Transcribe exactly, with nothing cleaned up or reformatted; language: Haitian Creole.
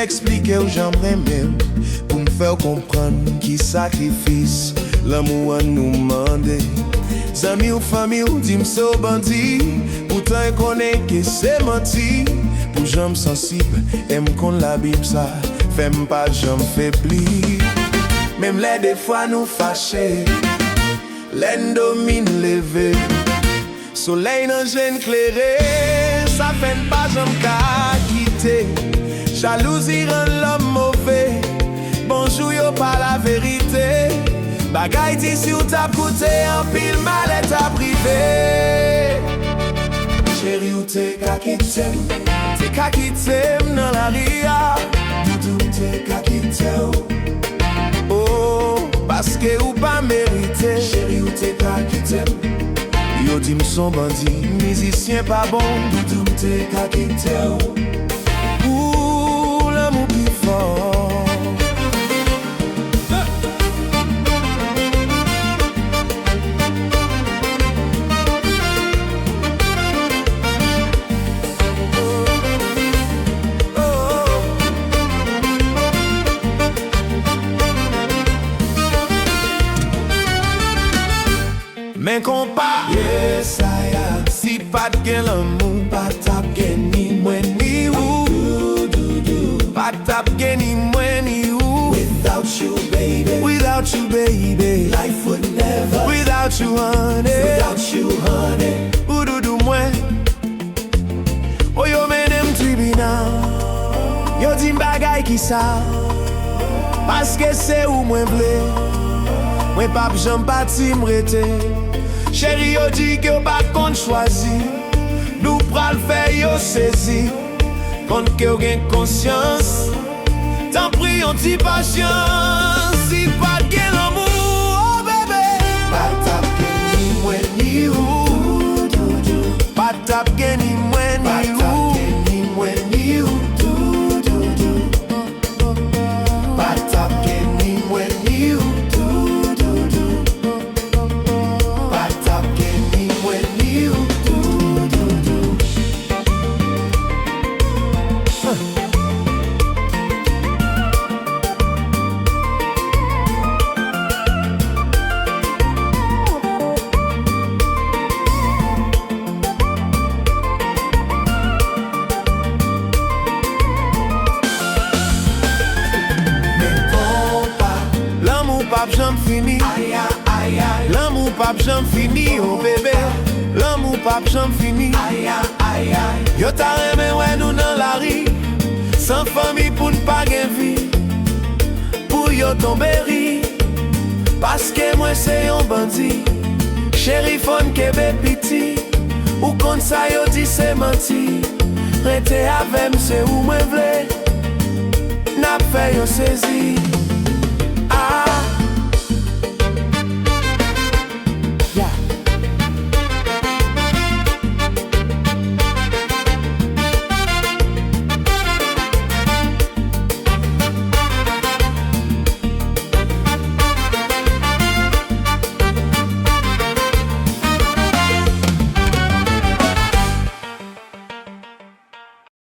Eksplike w jan m renmen w, pou m fè w konprann ki sakrifis lanmou an nou mande. Zanmi w, fanmi w, di m se w bandi, poutan yo konnen ke se manti. Pou jan m sansib, e m konn Labib sa, fè m pa janm febli. Menm lè defwa nou fache, lè n domine leve, solèy nan je n klere, sa fè n pa janm ka kite jalouzi rann lòm move. Bonjou yo pa laverite, bagay di si w t ap koute, anpil malè t ap rive. Cheri, ou te ka kite m, te ka kite m nan lari a. Doudou, m te ka kite w, oh, paske ou pa merite. Cheri, ou te ka kite m. Yo di m s on bandi, mizisyen pa bon. Doudou, m te ka kite w. Ou lanmou pi fò. Men konpa, Yesaya, si pa t gen lanmou, pa t ap gen ni mwen ni ou. Pa t ap gen ni mwen ni ou. Without you, baby. Without you, baby. Life would never. Without you, honey. Without you, honey. Ou doudou mwen. O, yo mennen m tribinal. Yo di m bagay ki sa, paske se ou mwen vle. Mwen p ap janm pati, m rete. Cheri, yo di ke w pa konn chwazi. Nou pral fè yo sezi. Konn ke w gen konsyans. Tanpri, yon ti pasyans. Si pa t gen lanmou, oh bebe, pa t ap gen ni mwen ni ou. Pa t ap gen ni mwen ni ou. Pa t ap gen ni mwen ni ou. Pa t ap gen ni mwen ni ou. Pa t ap gen ni mwen ni ou. Men konpa, lanmou p ap janm fini. Lanmou p ap janm fini, oh bebe. Lanmou p ap janm fini. Yo ta renmen wè nou nan lari, san fanmi pou n pa gen vi. Pou yo tonbe ri, paske mwen se yon bandi. Cheri, fò n kenbe piti. Ou konn sa yo di se manti. Rete avè m, se ou mwen vle. N ap fè yo sezi.